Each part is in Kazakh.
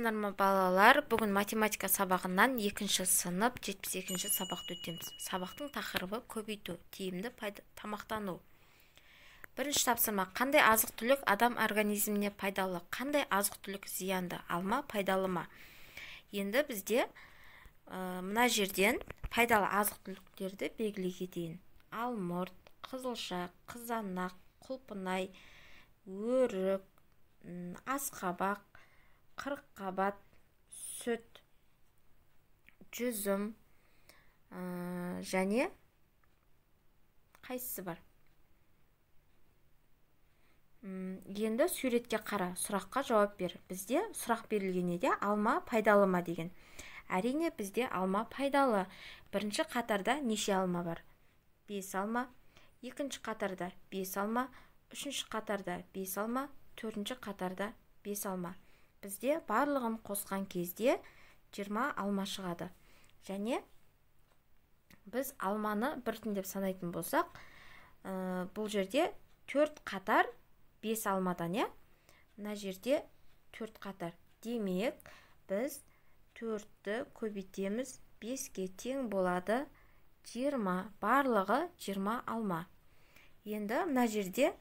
Саламатсыздар ма, балалар? Бүгін математика сабағынан 2-ші сынып 72-ші сабақты өтеміз. Сабақтың тақырыбы көбейту, тиімді тамақтану. Бірінші тапсырма: қандай азық-түлік адам организміне пайдалы, қандай азық-түлік зиянды, алма пайдалы ма? Енді бізде мына жерден пайдалы азық-түліктерді белгілей кетейін. Алмұрт, қызылша, қызанақ, құлпынай, өрік, асқабақ, қырыққабат, сүт, жүзім және қайсысы бар? Енді суретке қара, сұраққа жауап бер. Бізде сұрақ берілген еді, алма пайдалы ма деген. Әрине, бізде алма пайдалы. Бірінші қатарда неше алма бар? 5 алма. Екінші қатарда 5 алма, үшінші қатарда 5 алма, төртінші қатарда 5 алма. Бізде барлығын қосқан кезде 20 алма шығады. Және біз алманы біртіндеп санайтын болсақ, бұл жерде 4 қатар 5 алмадан, иә? Мына жерде 4 қатар. Демек, біз 4-ті көбейтеміз, 5-ке тең болады 20. Барлығы 20 алма. Енді мына жерде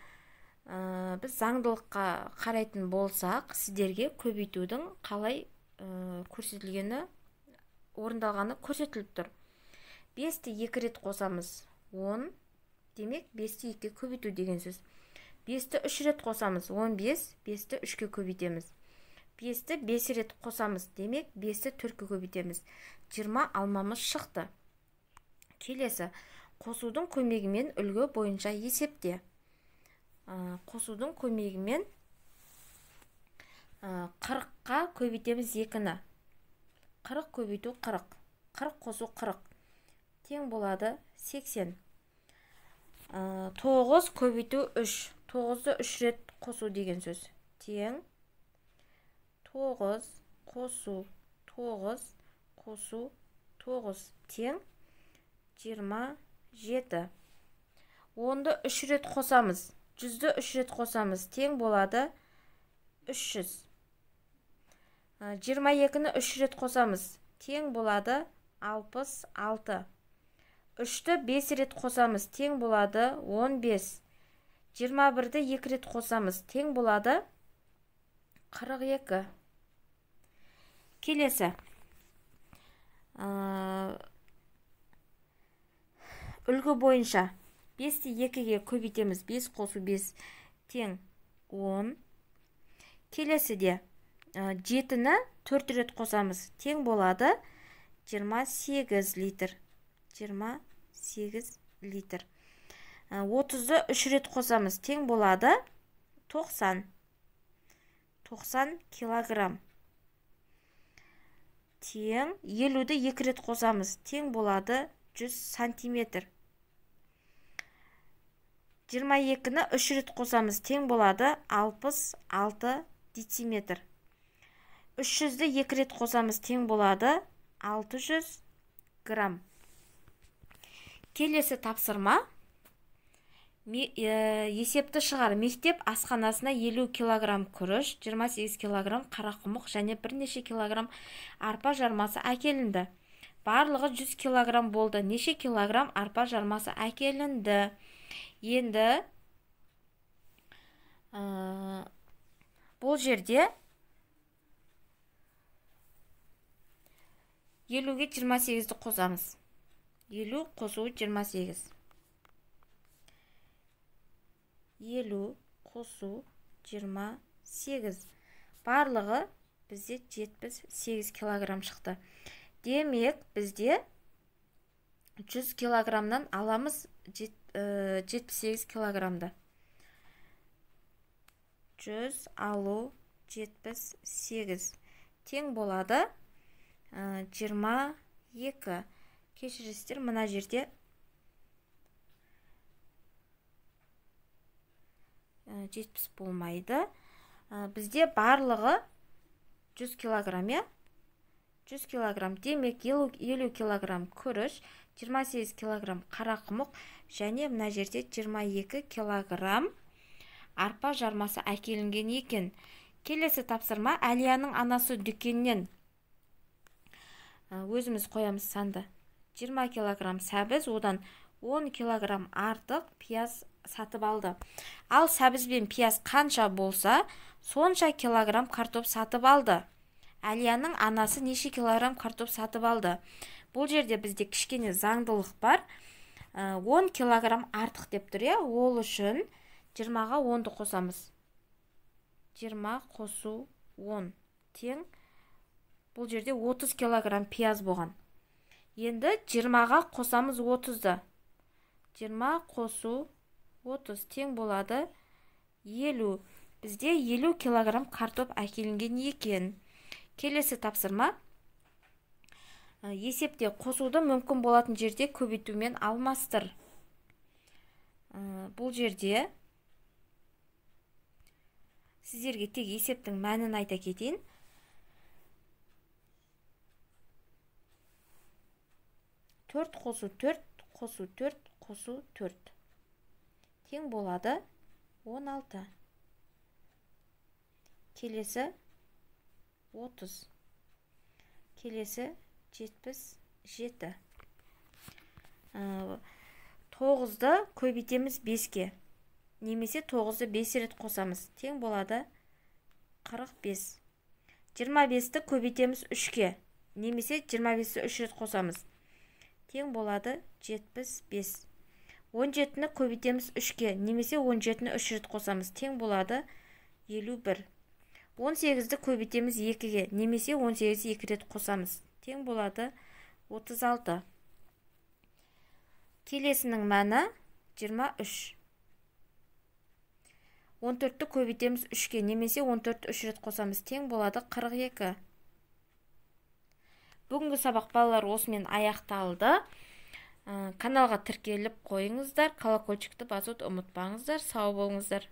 біз заңдылыққа қарайтын болсақ, сіздерге көбейтудің қалай көрсетілгені, орындалғаны көрсетіліп тұр. 5-ті 2 рет қосамыз, 10. Демек, 5-ті 2-ге көбейту деген сөз. 5-ті 3 рет қосамыз, 15. 5-ті 3-ке көбейтеміз. 5-ті 5 рет қосамыз, демек, 5-ті 4-ке көбейтеміз. 20 алмамыз шықты. Келесі, қосудың көмегімен үлгі бойынша есепте. Қосудың көмегімен 40-қа көбейтеміз 2-ні. 40 көбейту 40. 40 қосу 40. Тең болады 80. 9 көбейту 3. 9-ды 3 рет қосу деген сөз. Тең 9 қосу 9 қосу 9 тең 27. 10-ды 3 рет қосамыз. 100-ді 3 рет қосамыз, тең болады 300. 22-ні 3 рет қосамыз, тең болады 66. 3-ті 5 рет қосамыз, тең болады 15. 21-ді 2 рет қосамыз, тең болады 42. Келесі. Үлгі бойынша 5-ті 2-ге көбейтеміз, 5 қосу 5 тең 10. Келесіде 7-ні 4 рет қосамыз, тең болады 28 литр. 28 литр. 30-ды 3 рет қосамыз, тең болады 90. 90 килограмм. Тең 50-ді 2 рет қосамыз, тең болады 100 сантиметр. 22-ні 3 рет қосамыз, тең болады 66 дециметр. 300-ді 2 рет қосамыз, тең болады 600 грамм. Келесі тапсырма. Есепті шығар. Мектеп асханасына 50 килограмм күріш, 28 килограмм қарақұмық және бірнеше килограмм арпа жармасы әкелінді. Барлығы 100 килограмм болды. Неше килограмм арпа жармасы әкелінді? Енді бұл жерде 50-ге 28-ді қосамыз. 50 қосу 28. 50 қосу 28. Барлығы бізде 78 килограмм шықты. Демек, бізде 100 килограммнан аламыз 78 килограммды. 100 алу 78 тең болады 22. Кешіресіздер, мына жерде 70 болмайды. Бізде барлығы 100 килограмм, иә? 100 килограмм. Демек, 50 килограмм күріш, 28 килограмм қарақұмық және мына жерде 22 килограмм арпа жармасы әкелінген екен. Келесі тапсырма. Әлияның анасы дүкеннен, өзіміз қоямыз санды, 20 килограмм сәбіз, одан 10 килограмм артық пияз сатып алды. Ал сәбіз бен пияз қанша болса, сонша килограмм картоп сатып алды. Әлияның анасы неше килограмм картоп сатып алды? Бұл жерде бізде кішкене заңдылық бар. 10 килограмм артық деп тұр, иә? Ол үшін 20-ға 10-ды қосамыз. 20 қосу 10 тең. Бұл жерде 30 килограмм пияз болған. Енді 20-ға қосамыз 30-ды. 20 қосу 30 тең болады 50. Бізде 50 килограмм картоп әкелінген екен. Келесі тапсырма. Есепте қосуды мүмкін болатын жерде көбейтумен алмастыр. Бұл жерде сіздерге тек есептің мәнін айта кетейін. 4 қосу 4 қосу 4 қосу 4 тең болады 16. Келесі 30. Келесі 77. 9-ды көбейтеміз 5-ке. Немесе 9-ды 5 рет қосамыз. Тең болады 45. 25-ті көбейтеміз 3-ке. Немесе 25-ті 3 рет қосамыз. Тең болады 75. 17-ні көбейтеміз 3-ке. Немесе 17-ні 3 рет қосамыз. Тең болады 51. 18-ді көбейтеміз 2-ге. Немесе 18-ді 2 рет қосамыз. Тең болады 36. Келесінің мәні 23. 14-ті көбейтеміз 3-ке. Немесе 14-ті 3 рет қосамыз. Тең болады 42. Бүгінгі сабақ балалар осымен аяқталды. Каналға тіркеліп қойыңыздар, колокольчикті басуды ұмытпаңыздар. Сау болыңыздар.